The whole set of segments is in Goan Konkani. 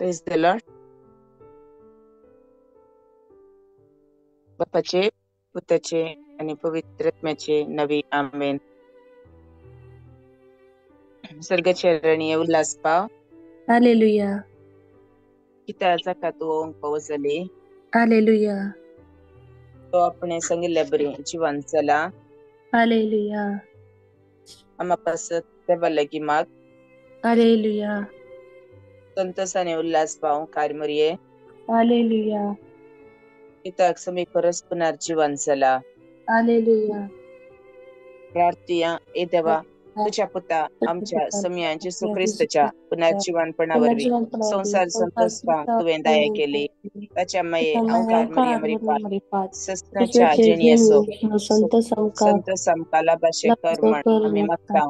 Praise the Lord. बापाचे, पुताचे आणि पवित्र आत्म्याचे नवी आमेन. स्वर्गाच्या राणी उल्हास पाव. हालेलुया. कित्या जाका तूं ओंक पावस जाली. हालेलुया. तो आपणे सांगिल्ल्या बरी जिवन जाला. हालेलुया. आमा पासत देवा लागीं माग. हालेलुया. संतोष आनी उल्हास पाव कार मरये. हालेलुया. कित्याक समी खरोच पुनर्जीवन जाला. हालेलुया. प्रार्थया ए देवा, तुझ्या पुता आमच्या समिया जेसू क्रिस्तच्या पुनर्जीवनपणा वरवीं संवसार संतोष पावंक तुवें दया केली. ताच्या माये अंकार मरिया मरिपात सस्नाच्या जेणयेचो संतोष आमकां लाभाशे कर म्हण आमी मागता.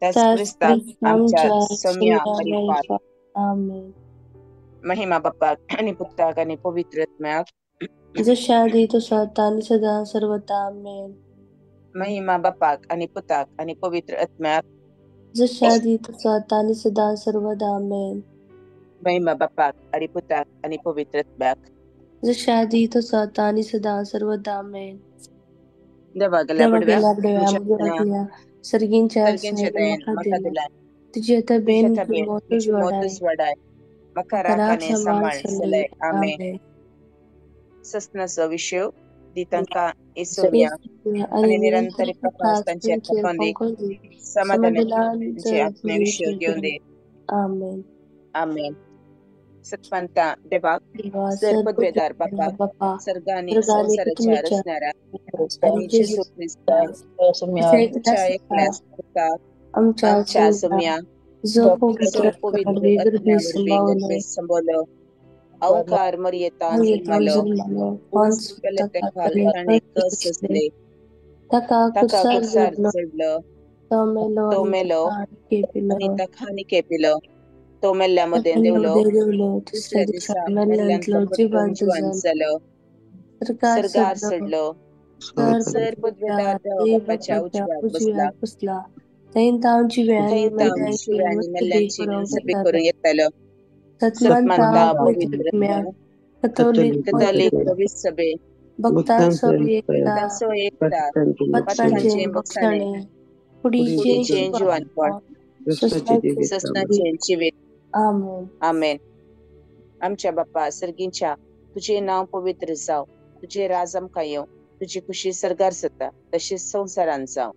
त्याच क्रिस्ताक आमच्या समिया मरिपात. आमेन. महिमा बापाक आनी पुताक आनी पवित्र आत्म्याक. जशा आदी तसो आतां आनी सदां सर्वदा. आमेन. महिमा बापाक आनी पुताक आनी पवित्र आत्म्याक. जशा आदी तसो आतां आनी सदां सर्वदा. आमेन. महिमा बापाक आनी पुताक आनी पवित्र आत्म्याक. जशा आदी तसो आतां आनी सदां सर्वदा. आमेन. देवा गेल्या देवा बडव्या गेल्या बडव्या म्हज्या म्हज्या सर्गींच्या सर्गींच्या दयेन म्हाका म्हाका दिलाय. दिलाय. तुजी आतां तुज्या बेन तबेन मोतूच तुजी वाडाय. मोतूच वाडाय. म्हाका म्हाका राख राख आनी सांबाळ सांबाळ सलय. सलय. आमेन. आमेन. सस्नाचो विशेव दी तांकां येसुम्या आणि आनी निरंतर निरंतर प्रकाश प्रकाश तांचेर तांचेर पडोवन दी. पंकोवन दी. समाधानाचे समाधानाचे आत्मे विशेव घेवन दी. आमेन. आमेन. सत्वंता देवाक, देवा सर पदवेदार सर्वपदवेदार बापाक, बापा, सर्ग आनी सर्ग आनी संवसाराच्या पृथ्वीच्या रचणारा आणि आनी जेजू जेजू क्रिस्ताक, तुझ्या तुझ्या एकल्याच एकल्याच पुताक, आमच्या आमच्या सोम्या सोम्या, जो पवित्र जो पवित्र वरवीं आत्म्या गर्भी वरवीं संभावलो, गर्भे संबोलो, अवकार मरियेतान मरियेतान जल्मलो, जल्मलो, उंच पोन्स पेले ताका खाल ताणें ताणें कश्ट कस सोंसले, सोंसले, ताका ताका कुर्सार कुर्सार जडलो, चडलो, तो मेलो तो आनी मेलो ताका आनी आनी केपिलो, ताका आनी केपिलो, तो मेल्ल्या मदें ताका देंवलो, देव देवलो, दुसऱ्या दुसऱ्या दिसा दिसा मेल्ल्यांतलो मेल्ल्यांतलो परतून जिवंत जिवंत जालो, जालो, सरकार सर्गार सरलो, चडलो, सर सर पदवेदार पदवेदार देवा देव बापाच्या बापाच्या उजव्याक बसला, उजव्याक बसला, थंय तांव जिव्या थंय आनी तांव मेल्ल्यांची जिव्या आनी मस्तबी मेल्ल्यांची करूंक मनसबी येतालो. करूंक येतालो. सत्मानता सत्मानता पवित्र पवित्र आत्म्या, आत्म्या, कथोलीक कथोलीक पवित्र पवित्र सभे, भक्तांचो एकता, तांचो एकता, पत्रांचे पथकांचें बक्षाणें, बक्षाणे, कुडीचें कुडीचें जिवानपण, जिवानपण, सस्नाचें सस्नाचें जिवीत. आमेन. आमेन. आमच्या बापा सर्गींच्या, तुजें नांव पवित्र जावं, तुजें राज आमकां येवं, तुजी खुशी सर्गार जाता तशीच संवसारांत जावं.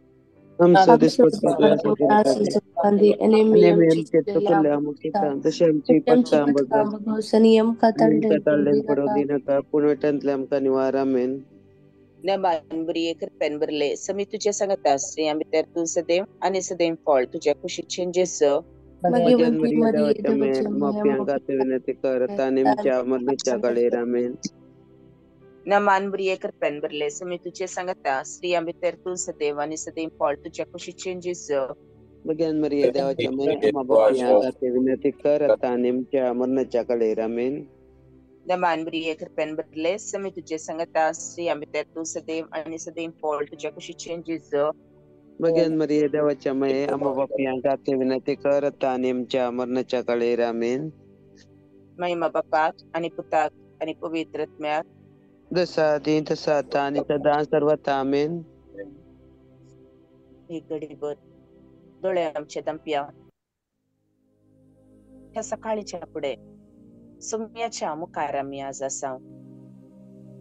आमचो आमचो दिसपट्टो दिसपट्टो दिवस त्रास सोंसताली आनी आनी आमी आमी आमची आमचे चुकलेल्या चुकल्या आमकां मुखिता तशें आमची तशी आमची पत्ता पथकां बगर बगस आनी आमकां आमकां ताल्ल्यान ताल्ल्यान पडूं पडूं दिनाका. दिनाका, पूण वाटेंतले आमकां निवार. आमेन. नेमान बरी कृपेन भरले, समी तुज्या सांगता, स्त्रियां भितर तूं सदैव आनी सदैव फळ तुज्या कुशीचें जेजू. भजन भाग्यवंती मरिया मरिये देवाच्या देवाची मेर माया माफियांक आतां विनंती कर, आतां आनी आमच्या मरणाच्या काळेर. आमेन. नमान बरी कृपेन भरले, समी तुज्या सांगता, स्त्रियां भितर तूं सदैव आनी सदैव फळ तुज्या कुशीचें जेजू. भजन मरिया देवाच्या मेर आमा बापयांक आतां विनंती कर, आतां आनी आमच्या मरणाच्या काळेर. आमेन. नमान बरी कृपेन भरले, समी तुज्या सांगता, स्त्रियां भितर तूं सदैव आनी सदैव फळ तुज्या कुशीचें जेजू. भजन मरिया देवाच्या माये आमा बापयांक आतां विनंती कर, आतां आनी आमच्या मरणाच्या काळेर. आमेन. महिमा बापाक आनी पुताक आनी पवित्र आत्म्याक. जसा आदी तसा आतां आनी सदां सर्वता. आमेन. एक घडीभर दोळे आमचे दंपया. ह्या सकाळीच्या फुडें सोम्याच्या मुखार आमी आज आसा.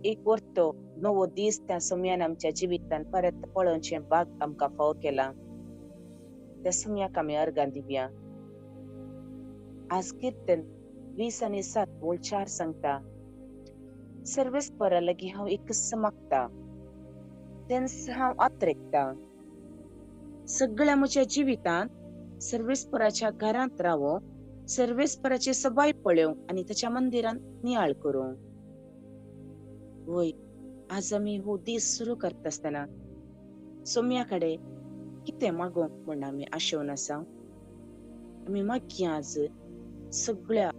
एक वर्तो नवो दीस त्या सोम्यान आमच्या जिवितान परत पळोवचें भाग आमकां फावो केलां. त्या सोम्याक आमी अर्गां दिवया. आज किर्तन 20 आनी 7 ओळ 4 सांगता, सर्वेस्परा लागीं हांव एकच मागता, तेन्ना हांव आत्रेकता, सगळ्या म्हज्या जिवितांत सर्वेस्पराच्या घरांत रावो, सर्वेस्पराची सबाय पळोवंक आनी ताच्या मंदिरांत नियाळ करूंक. वय, आज आमी हो दीस सुरू करता आसतना सोम्या कडेन कितें मागोवंक म्हूण आमी आशेवन आसा. आमी मागया आज सगळ्या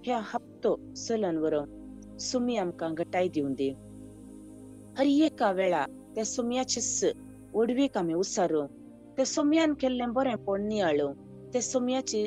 ह्या हप्तो चलन व्हरूंक सुमी आमकां घटाय दिवन दी. हर एका वेळा त्या सोम्याचेच वडवीक आमी उसारूंक, त्या सोम्यान केल्लें बरेंपण नियाळूंक, त्या सोम्याची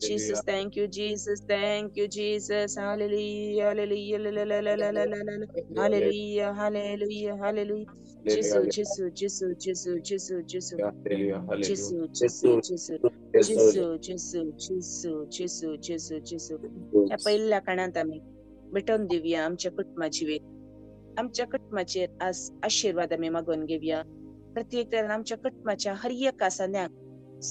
Jesus, thank you, Jesus, thank you, Jesus. Hallelujah, hallelujah, la, la, la, la, la, la, la, la. Hallelujah, hallelujah, hallelujah. Gesù, Gesù, Gesù, Gesù, Gesù, Gesù. Gesù, Gesù, Gesù, Gesù, Gesù, Gesù, Gesù, Gesù, Gesù. ह्या पयल्या काणांत आमी भेटोवन दिवया आमच्या कुटुंबाची वेळ. आमच्या कुटुंबाचेर आज आशिर्वाद आमी मागून घेवया. प्रत्येक तरेन आमच्या कुटुंबाच्या हर एका सन्याक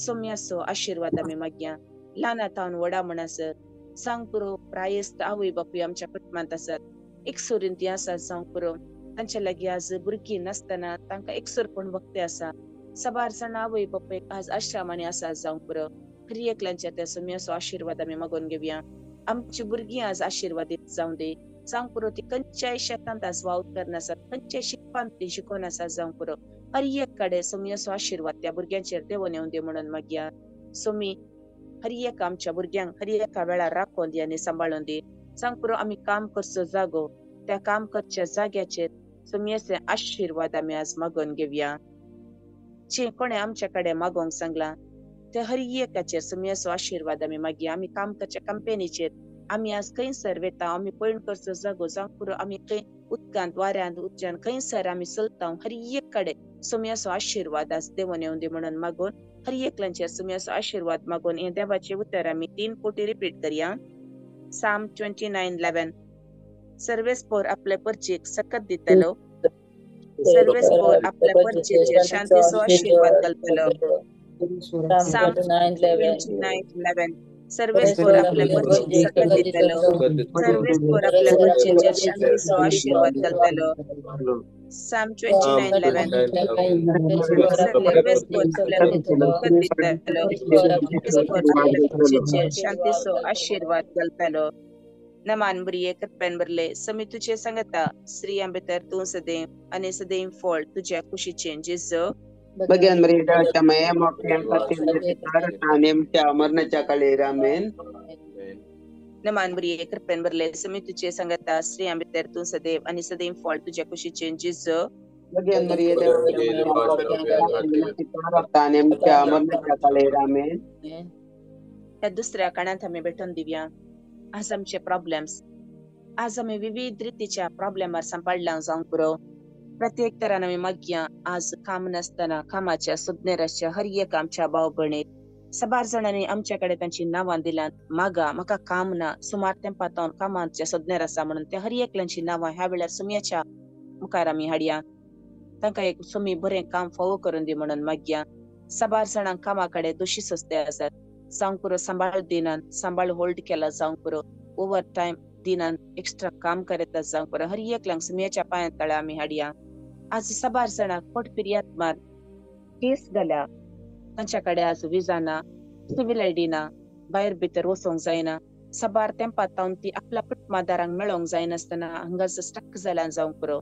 सोम्याचो आशिर्वाद आमी मागया. ल्हाना तावन व्हडा म्हणसर सांग पुरो प्रायस्त आवय बापूय आमच्या कुटुंबांत आसात. एकसुरीन ती आसात जावंक पुरो. तांच्या लागीं आज भुरगीं नासतना तांकां एकसुरपण वखतें आसा. साबार जाणां आवय बापूय आज आश्रमांनी आसात जावंक पुरो. हर एकल्यांच्या त्या सोम्याचो आशिर्वाद आमी मागून घेवया. आमची भुरगीं आज आशिर्वादीत जावं दी. जावंक पुरो ती खंयच्याय शेतांत आज वावर करनासात, खंयच्याय शिकपांत ती शिकोन आसात जावंक पुरो. हर एक कडेन सोम्याचो आशिर्वाद त्या भुरग्यांचेर देवोन येवं दी म्हणून मागया. सोमी हर एक आमच्या भुरग्यांक हर एका वेळार राखोवन दी आनी सांबाळून दी. जावंक पुरो आमी काम करचो जागो त्या काम करच्या जाग्याचेर सोम्याचे आशिर्वाद आमी आज मागून घेवया. जे कोणें आमच्या कडेन मागोवंक सांगलां ते हर एकाचेर सोम्याचो आशिर्वाद आमी मागया. आमी काम करच्या कंपेनीचेर आमी आज खंयसर वेता, आमी पयण करचो जागो जावंक पुरो आमी खंय उदकांत वाऱ्यांत उदच्यान खंयसर आमी चलता हर एक कडेन सोम्याचो आशिर्वाद आज देवोन येवं दी म्हणून मागून हर एकल्यांचेर सोम्याचो आशिर्वाद मागून हें देवाचें उतर आमी 3 फावटी रिपीट करया. साम 29:11. सर्वेस्पोर आपले परचेक सकत दितलो, सर्वेस्पोर आपल्या परचेचेर शांतीचो आशिर्वाद घालतलो. साम 29:11. सर्वेस्पोर आपल्या परचेक सकत दितलो, सर्वेस्पोर आपल्या परचेचेर शांतीचो आशिर्वाद घालतलो. साम 29:11. सर्वेस्पोर आपल्या परचेक दितलो, सर्वेस्पोर आपल्या परचेचेर शांतीचो आशिर्वाद घालतलो. नमान भुरये कृपेन भरले समी तुझे सांगता, स्त्रियां भितर तूं सदैव आनी सदैव फळ तुज्या कुशीचें जेजू. भगवान मरिया देवाच्या माये आमच्या आणि आमच्या मरणाच्या काळी आमेन. नमान भुरये कृपेन भरले समी तुझे सांगता, स्त्रियां भितर तूं सदैव आनी सदैव फळ तुज्या कुशीचें जेजू. भगवान मरिया देवाच्या आणि आमच्या मरणाच्या काळी आमेन. ह्या दुसऱ्या काळांत आमी भेटून दिवया आज आमचे प्रॉब्लेम्स. आज आमी विविध रितीच्या प्रॉब्लेमार सांपडला जावंक पुरो. प्रत्येक तरान आमी मागया आज काम नासतना कामाच्या सुज्ञेराच्या हर एक आमच्या भाव भयणीक साबार जाणांनी आमच्या कडेन तांची नांवां दिल्यात. मागा म्हाका काम ना, सुमार तेंपा तावन कामाच्या सोदनेर आसा म्हणून त्या हर एकल्यांची नांवां ह्या वेळार सुम्याच्या मुखार आमी हाडया. तांकां एक सुमी बरें काम फावो करून दी म्हणून मागया. साबार जाणांक कामा कडेन दोशी सस्ते आसात जावंक पुरो. सांबाळ दिनान सांबाळ होल्ड केला जावंक पुरो. ओवर टायम दिनान एक्स्ट्रा काम करता जावंक पुरो. हर एकल्यांक सुम्याच्या पांयां तळा आमी हाडया. आज साबार जाणांक पोट फिर्याद मार केस घाल्या, तांच्या कडेन आज विजा ना, सिवील आयडी ना, भायर भितर वचोंक जायना. साबार तेंपा तावन ती आपल्या कुटुंबादारांक मेळोंक जायनासतना हांगा स्टक जाल्या जावंक पुरो.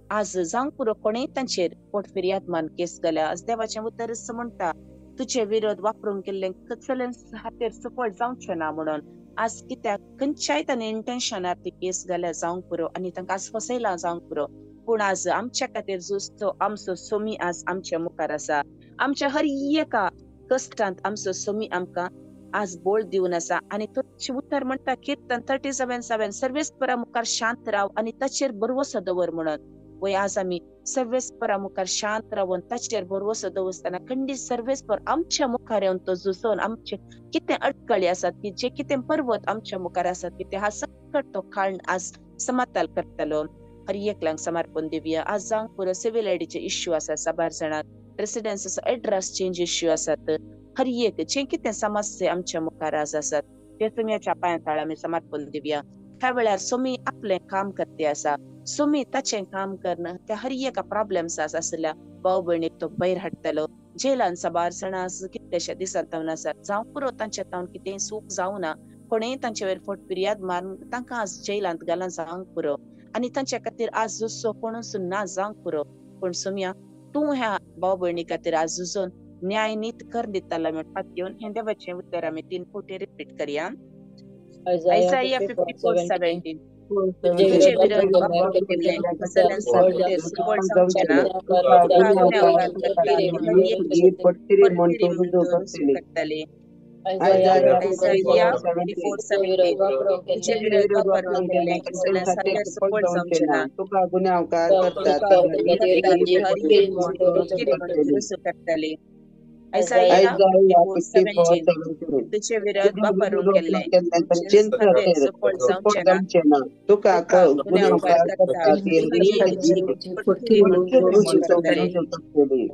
आज जावंक पुरो कोणेय तांचेर पोट फिर्याद मान केस घाल्या. आज देवाचें उतर म्हणटा तुजे विरोध वापरूंक केल्ले कसलेंच हातेर सफळ जावचें ना म्हणून. आज कित्याक खंयच्याय ताणें इंटेन्शनार ती केस घाल्या जावंक पुरो आनी तांकां आज फसयला जावंक पुरो. पूण आज आमच्या खातीर जुस्तो आमचो सोमी आज आमच्या मुखार आसा. आमच्या हर एका कश्टांत आमचो सोमी आमकां आज बोळ दिवन आसा. आनी तोच उतर म्हणटा किर्तन 37:7 सर्वेस्परा मुखार शांत राव आनी ताचेर भरवसो दवर म्हणून. वय आज आमी सर्वेस्परा मुखार शांत रावन ताचेर भरवसो दवरतना खंडीत सर्वेस्पर आमच्या मुखार येवन तो झुजोवन आमचे कितें अडकळी आसात की जे कितें पर्वत आमच्या मुखार आसात की ते हा सकट तो काळ आज समाताल करतलो. हर एकल्यांक समर्पण दिवया. आज जावंक पुरो सिवील आयडीचे इश्यू आसात साबार जाणांक, रेसिडेन्सीचो एड्रेस चेंज इश्यू आसात. हर एक जे कितें समस्या आमच्या मुखार आज आसात ते सुम्याच्या पांयां तळा आमी समर्पण दिवया. ह्या वेळार सुमी आपलें काम करते आसा. सुमी ताचें काम करून त्या हर एका प्रॉब्लेम्स आसा आसल्या भाव भयणीक तो भायर हाडटलो. जेलान साबार जाणां आज कितलेशे दिसां तावन आसात जावंक पुरो. तांच्या तावन कितेंय सूख जावना, कोणेय तांचे वयर फोट फिर्याद मारून तांकां आज जेलांत घाला जावंक पुरो. आनी तांच्या खातीर आज जुसो कोणूच ना जावंक पुरो. पूण सुम्या तूं ह्या भाव भयणी खातीर आज झुजून न्याय नीत कर दितला म्हणपाक घेवन हें देवाचें उतर आमी 3 फावटी रिपीट करया. आयजाया 54:17. तुझे विरोध वापरून केल्लें कसलेंच हातेर सफळ जावचें ना, तुका गुन्यांवकार करता ती हर एक करतली. Isaiah Isaiah 54:17. 54:17. तुझे विरोध वापरून केले कसले सारखे सपोर्ट जावचे ना. तुका गुन्यांवकार करतात ती हर एक हर एक रुजू करतली. रुजू करतली. Isaiah Isaiah 54:17. 54:17. तुझे विरोध तुझे वापरून विरोध केले केल्ले खातीर सपोर्ट सपोर्ट जावचे ना. जावचे ना. तुका तुका गुन्यांवकार गुन्यांवकार करतात करतात ती ती हर एक जीव फुडकी म्हणून रुजू रुजू करतली. करतली.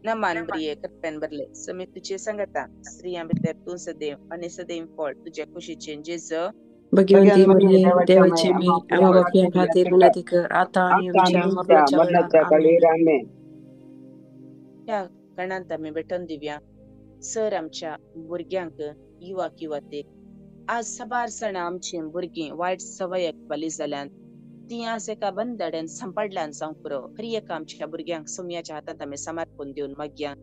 नमान प्रिये कृपेन भरले समी तुझे संगता स्त्रियां भितर तूं सदैव आनी सदैव फळ तुज्या कुशीचें जेजू. भगवंती मरिये देवाची माय, आम्हा पापयां खातीर विनंती कर आता आणि आमच्या मरणाच्या वेळार. मरणाच्या आमेन. काळार. आमेन. ह्या कारणांत आमी भेटोवन दिवया सर आमच्या भुरग्यांक युवाक युवतीक. आज साबार जाणां आमची भुरगीं वायट सवयेक बली जाल्यात. ती आज एका बंदड्यान सांपडल्यान जावंक पुरो. हर एका आमच्या भुरग्यांक सोमयाच्या हातांत आमी समर्पण दिवन मागया.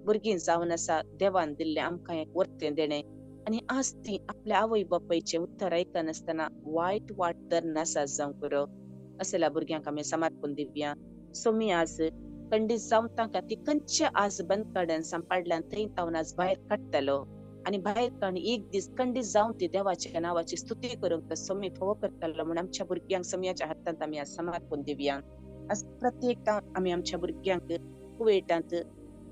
भुरगीं जावन आसा देवान दिल्लें आमकां एक वर्तें देणें आनी आज ती आपल्या आवय बापायचें उत्तर आयकनासतना वायट वाट धरनासा जावंक पुरो. असल्या भुरग्यांक आमी समर्पण दिवया. सोमी आज खंडीत जावन तांकां ती खंयचे आज बंदकड्यान सांपडल्यान थंय तावन आज भायर काडटलो आनी भायर काडून एक दीस खंडीत जावन ती देवाच्या नांवाची स्तुती करूंक तो सोमी फावो करतलो म्हूण आमच्या भुरग्यांक सोमयाच्या हातांत आमी आज समर्पण दिवया. आज प्रत्येक आमी आमच्या भुरग्यांक कुवेटांत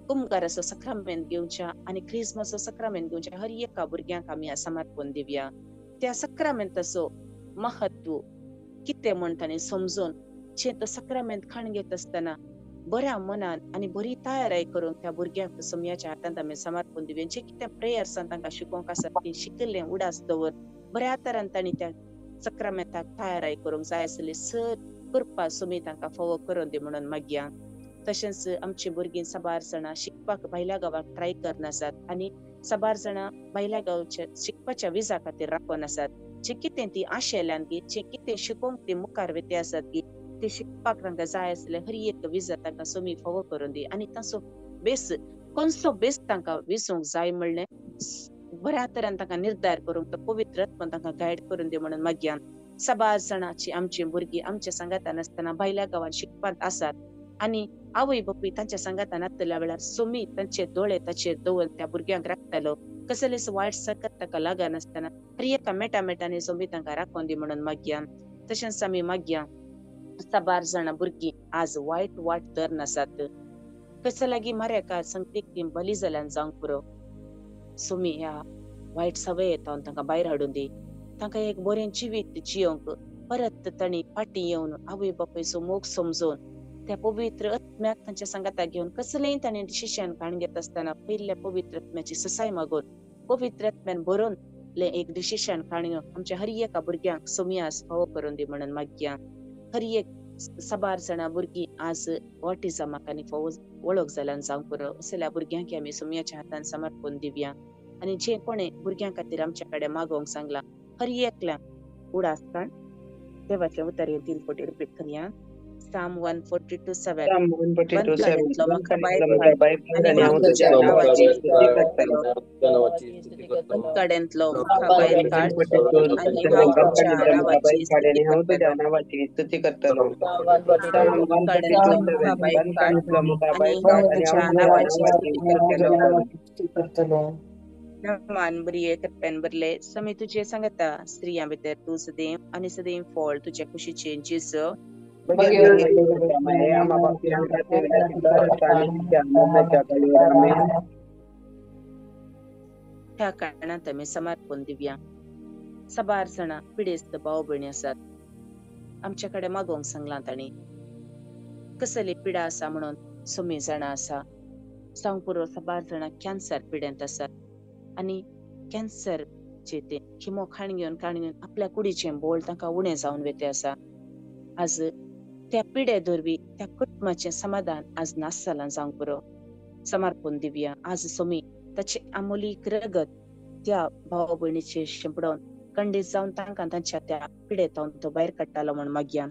कुमगाराचो सक्रामेंत घेवच्या आनी क्रिस्मसो सक्रामेंत घेवच्या हर एका भुरग्यांक आमी आज समर्पण दिवया. त्या सक्रामेंताचो महत्व कितें म्हण तांणी समजून जे तो सक्रामेंत खाण घेत आसतना बऱ्या मनान आनी बरी तयारी करूंक त्या भुरग्यांक सोमयाच्या हातांत आमी समर्पण दिवया. जे कितें प्रेयर्सान तांकां शिकोवंक आसा ती शिकिल्लें उडास दवर बऱ्या तरान तांणी त्या सक्रामेंताक तयारी करूंक जाय आसली सर कृपा सोमी तांकां फावो करून दी म्हणून मागया. तशेंच आमची भुरगीं साबार जाणां शिकपाक भायल्या गांवाक ट्राय करनासात आनी साबार जाणां भायल्या गांवच्या शिकपाच्या विजा खातीर राखून आसात. जे कितें ती आशेल्यान गी जे कितें शिकोवंक ती मुखार वेते आसात गी ते शिकपाक तांकां जाय आसलें हर एक विजा तांकां सोमी फावो करून दी आनी तांचो बेस कोणसो बेस तांकां विसूंक जाय म्हणलें बऱ्या तरान तांकां निर्धार करूंक तो पवित्र आत्मा तांकां गायड करून दी म्हणून मागया. साबार जाणांची आमची भुरगीं आमच्या सांगातान आसतना भायल्या गांवांत शिकपांत आसात आनी आवय बापूय तांच्या सांगातान आसतल्या वेळार सोमी तांचे दोळे ताचेर दवर त्या भुरग्यांक राखतालो कसलेच वायट सकत ताका लागनासतना हर एका मेटा मेटांनी सोमी तांकां राखून दी म्हणून मागया. तशेंच आमी मागया साबार जाणां भुरगीं आज वायट वाट धरनासात कसा लागीं मारेकार संगतीक ती बली जाल्यान जावंक पुरो. सोमी ह्या वायट सवय येता तांकां भायर हाडून दी. तांकां एक बरें जिवीत जियोंक परत तांणी फाटीं येवन आवय बापायचो मोग समजून त्या पवित्र आत्म्याक तांच्या सांगाताक घेवन कसलेंय तांणी डिसिशन काण घेत आसतना पयल्या पवित्र आत्म्याची ससाय मागून पवित्र आत्म्यान बरोवन एक डिसिशन काण घेवन आमच्या हर एका भुरग्यांक सोमी आज फावो करून दी म्हणून मागया. हर एक साबार जाणां भुरगीं आज ऑटिजमाक आनी फावो वळख जाल्यान जावंक पुरो. असल्या भुरग्यांक आमी सोमयाच्या हातान समर्पण दिवया आनी जे कोणें भुरग्यां खातीर आमच्या कडेन मागोवंक सांगलां हर एकल्याक उडास काण देवाचें उतर हे 3 फावटी रिपीट करया. Psalm 142:7. Psalm 142:7. बंदकड्यांतलो म्हाका भायर बंदकड्यांतलो काड म्हाका भायर काड आनी आनी हांव हांव तुज्या तुज्या नांवाची नांवाची स्तुती स्तुती करतलो. करतलो. बंदकड्यांतलो म्हाका भायर काड आनी 142:7. हांव तुज्या बंदकड्यांतलो म्हाका नांवाची भायर काड स्तुती आनी हांव करतलो. तुज्या नांवाची स्तुती करतलो. Psalm बंदकड्यांतलो म्हाका 142:7. भायर काड बंदकड्यांतलो म्हाका आनी भायर हांव काड आनी तुज्या हांव तुज्या नांवाची नांवाची स्तुती स्तुती करतलो. करतलो. नमान बरिये कृपेन भरले समी तुझे सांगता स्त्रियां भितर तूं सदैव आनी सदैव फळ तुज्या कुशीचें जेजू. भगवंती देवाच्या माये, आम्हा पापी खातीर विनंती कर आता आणि आमच्या मरणाच्या काळार. आमेन. ह्या कारणांत आमी समर्पण दिवया. साबार जाणां पिडेस्त भाव भयणी आसात आमच्या कडेन मागोवंक सांगलां तांणी कसली पिडा आसा म्हणून सोमी जाणां आसा जावंक पुरो. साबार जाणां कॅन्सर पिडेंत आसात आनी कॅन्सरचे ते किमो खाण घेवन खाण घेवन आपल्या कुडीचें बोळ तांकां उणें जावन वेते आसा. आज त्या पिडे दरवी त्या कुटुंबाचें समाधान आज नास जालां जावंक पुरो. समर्पण दिवया. आज सोमी ताचे आमोलीक रगत त्या भाव भयणीचेर शिंपडोवन खंडीत जावन तांकां तांच्या त्या पिडेतावन तो भायर काडटालो म्हूण मागया.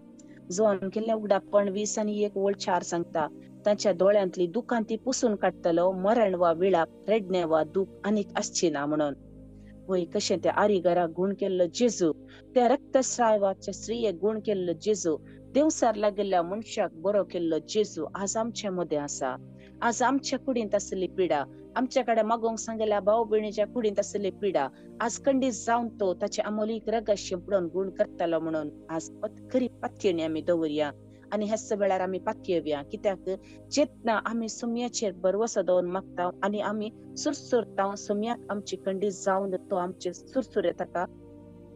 जोन केल्लें उगडापण 20:1-4 सांगता तांच्या दोळ्यांतली दुकां ती पुसून काडटलो मरण वा विळाप रडणें वा दूख आनीक आसची ना म्हणून. वय कशें त्या आरिगराक गूण केल्लो जेजू त्या रक्तस्रावाच्या स्त्रियेक गूण केल्लो जेजू देवसार लागिल्ल्या मनशाक बरो केल्लो जेजू आज आमचे मदें आसा. आज आमच्या कुडींत आसली पिडा, आमच्या कडेन मागोवंक सांगल्या भाव भयणीच्या कुडींत आसली पिडा आज खंडीत जावन तो ताचे अमोलीक रगत शिंपडून गुण करतलो म्हणून आज खरी पातयेणी आमी दवरया आनी ह्याच वेळार आमी पातयेवया. कित्याक जेन्ना आमी सुम्याचेर भरवसो दवरून मागता आनी आमी सुरसुरता, सुम्याक आमची खंडीत जावन तो आमचे सुरसुरे ताका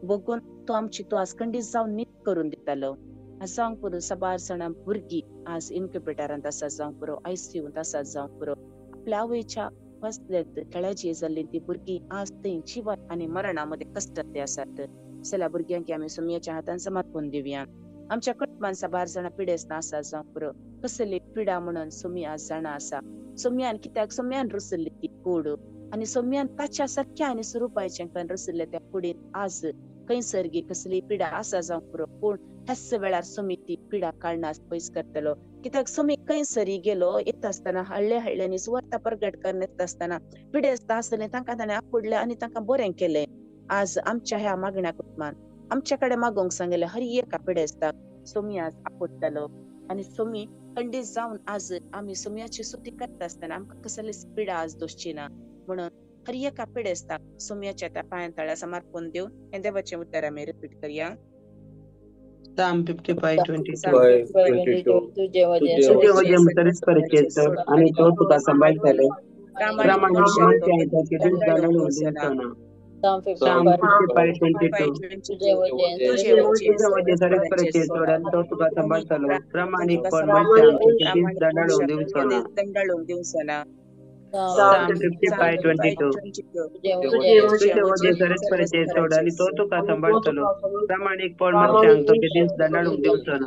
बघून तो आमची तो आज खंडीत जावन नीट करून दितालो. आज जावंक पुरो साबार जाणां भुरगीं आज इन्क्युबेटरांत आसा जावंक पुरो, आयसीयूंत आसा जावंक पुरो, आपल्या आवयच्या फसलेंत खेळाची जाल्ली ती भुरगीं आज थंय जिवन आनी मरणा मदें कश्टांत आसात. चला भुरग्यांक आमी सुम्याच्या हातान समर्पण दिवया. आमच्या कुटुंबान साबार जाणां पिडेस्तां आसा जावंक पुरो, कसली पिडा म्हणून सुमी आज जाणा आसा. सुम्यान कित्याक सुम्यान रुसली ती कूड आनी सुम्यान ताच्या सारक्या आनी स्वरुपाचें रुसले त्या कुडीन आज खंयसर गी कसली पिडा आसा जावंक पुरो, पूण ह्याच वेळार सुमी ती पिडा काडना पयस करतलो. कित्याक सुमी खंयसरी गेलो येता आसतना हळ्ळे हळ्ळ्यांनी सुवार्ता प्रगट करून येता आसतना पिडेस्तां आसले तांकां ताणें आपुडलें आनी तांकां बरें केलें. आज आमच्या ह्या मागण्या कुटुंबान आमच्या कडेन मागोवंक सांगलें हर एका पिडेस्ताक सुमी आज आपुडटलो आनी सुमी खंडीत जावन आज आमी सुम्याची स्तुती करता आसतना आमकां कसलीच पिडा आज दोशची ना म्हणून हर एका पिडेस्ताक सुम्याच्या त्या पांयां तळ्या समर्पण दिवन हें देवाचें उतर आमी रिपीट करया. Psalm 55:22. तुजें वजें सरस्परचें चड आनी तो तुका सांबाळटले, प्रामाणीक मनशांक ताचे दीस दंडाळूंक दिवचो ना. Psalm 55:22. तुजें वजें सरस्परचें चड आनी तो तुका सांबाळटलो, प्रामाणीकपण मनशांक ताचे दीस दंडाळूंक दिवचो ना. Psalm 55:22. तुजें वजें सरस्परचें चड आनी तो तुका सांबाळटलो, प्रामाणीकपण मनशांक ताचे दीस दंडाळूंक दिवचो ना.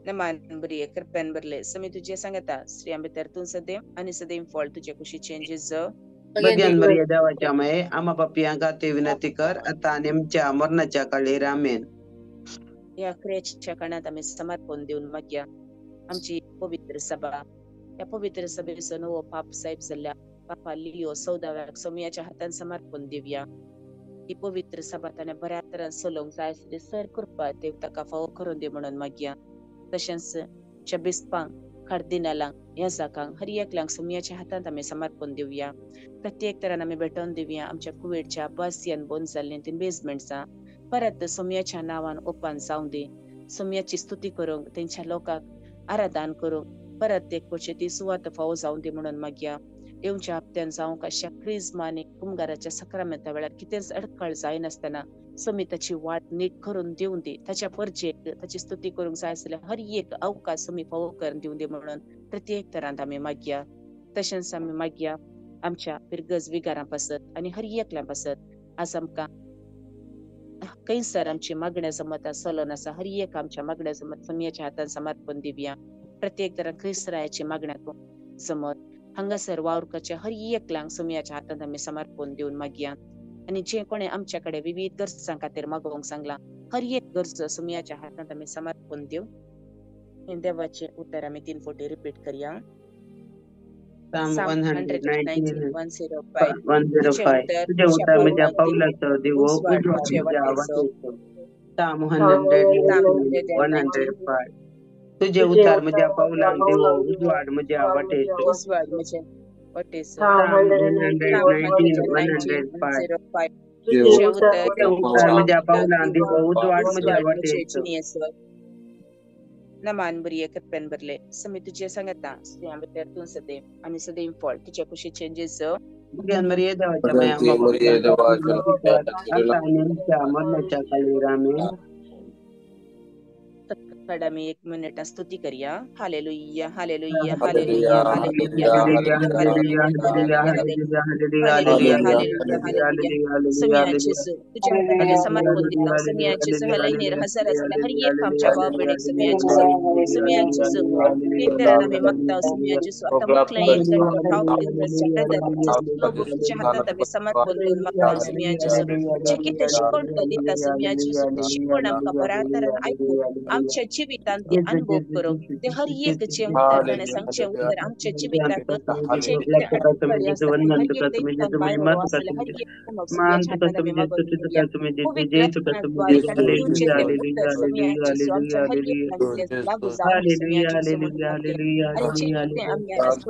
नमान बरी कृपेन भरले समी तुझे सांगता, स्त्रियां भितर तूं सदैव आनी सदैव फळ तुजे कुशीचें जेजू. भग्यान मरिया देवाच्या माये, आम्हा पापयांक खातीर विनंती कर आता आनी आमच्या मरणाच्या काळेर. आमेन. ह्या क्रियेच्या कारणांत आमी समर्पण दिवन मागया आमची पवित्र सभा, ह्या पवित्र सभेचो नवो पाप साहेब जाल्ल्या पापा लियो 14व्याक सोमयाच्या हातान समर्पण दिवया. ही पवित्र सभा ताणें बऱ्या तरान चलोवंक जाय आसली सर कृपा देव ताका फावो करून दी म्हणून मागया. तशेंच च्या बिस्पांक, कार्दिनालांक, याजाकांक, हर एकल्यांक सोमयाच्या हातांत आमी समर्पण दिवया. प्रत्येक तरान आमी भेटोवन दिवया आमच्या कुवेटच्या बासियन बंद जाल्लीं तीं बेजमेंट्सां परत सोमयाच्या नांवान ओपन जावं दी. सोमयाची स्तुती करूंक, तेंच्या लोकांक आराधन करूंक परत एक पक्षी ती सुवात फावो जावं दी म्हणून मागया. येवच्या हप्त्यान जावंक अशा क्रिज्मा आनी कुमगाराच्या सक्रामेंता वेळार कितेंच अडखळ जायनासतना समी ताची वाट नीट करून दिवन दी. ताच्या परजेक ताची स्तुती करूंक जाय आसल्यार हर एक अवकाश समी फावो करून दिवन दी म्हणून प्रत्येक तरांत आमी मागया. तशेंच आमी मागया आमच्या फिरगज विगारां पासत आनी हर एकल्या पासत. आज आमकां खंयसर आमची मागण्या जमत चलोन आसा, हर एक आमच्या मागण्या जमत समियाच्या हातान समर्पण दिवया. प्रत्येक तरान क्रिस्तरायाची मागण्या जमत हांगासर वावुरकाच्या हर एकल्यांक सोमयाच्या हातांत आमी समर्पण दिवन मागया. आनी जे कोणे आमच्या कडेन विविध गरजां खातीर मागोवंक सांगलां हर एक गरज सोमयाच्या हातांत आमी समर्पण दिवन हें देवाचें उतर आमी 3 फावटी रिपीट करया. Psalm 119 105. तुजें उतर म्हज्या पावलाचो दिवो, उजवाड म्हज्या वाटेचो. Psalm 119 105. तुजें उतर म्हज्या पावलांक दिवो, उजवाड म्हज्या वाटेचो. Psalm 119 105. तुजें उतर म्हज्या पावलांक दिवो, उजवाड म्हज्या वाटेचो. नमान बरी कृपेन भरले समी तुझे सांगता, स्त्रियां भितर तूं सदैव आनी सदैव फळ तुज्या कुशीचें जेजू. भग्यान मरिया देवाच्या माये, आम्हा पापयांक विनंती कर आता आनी आमच्या मरणाच्या काळेर. आमेन. आमी 1 मिनिट स्तुती करया. Hallelujah, hallelujah, hallelujah, hallelujah, hallelujah, hallelujah, hallelujah. सुम्या जेजू तुझ्या हातात आमी समर्पण दिता. सुम्या जेजू हलयनीर हजर आसल्या हर एक आमच्या भाव भयणीक सुम्या जेजू, सुम्या जेजू प्रत्येक तरान आमी मागता. सुम्या जेजू आतां मुखलें एक ठावक तुझ्या हातात आमी समर्पण दिवन मागता. सुम्या जेजू जे कितें शिकवण दिता सुम्या जेजू ती शिकवण आमकां बऱ्या तरान आयकून आमच्या जिवितांत ते अनुभव करूंक ते हर एक जें उतर ताणें सांगचें उतर आमच्या जिविताक जे कितें अडखळी आसता ते हर एक दैत्यान भायर उडोवप आसलें हर एक सुम्याच्या हातान आमी मागून घेवया पवित्र आत्म्याद्वारे ताणें दिवचें तें उतर सुम्या जेजू आमच्या हर एक तें लागू जावं सुम्या जेजू म्हणून मागया आनी जें कितें आमी आज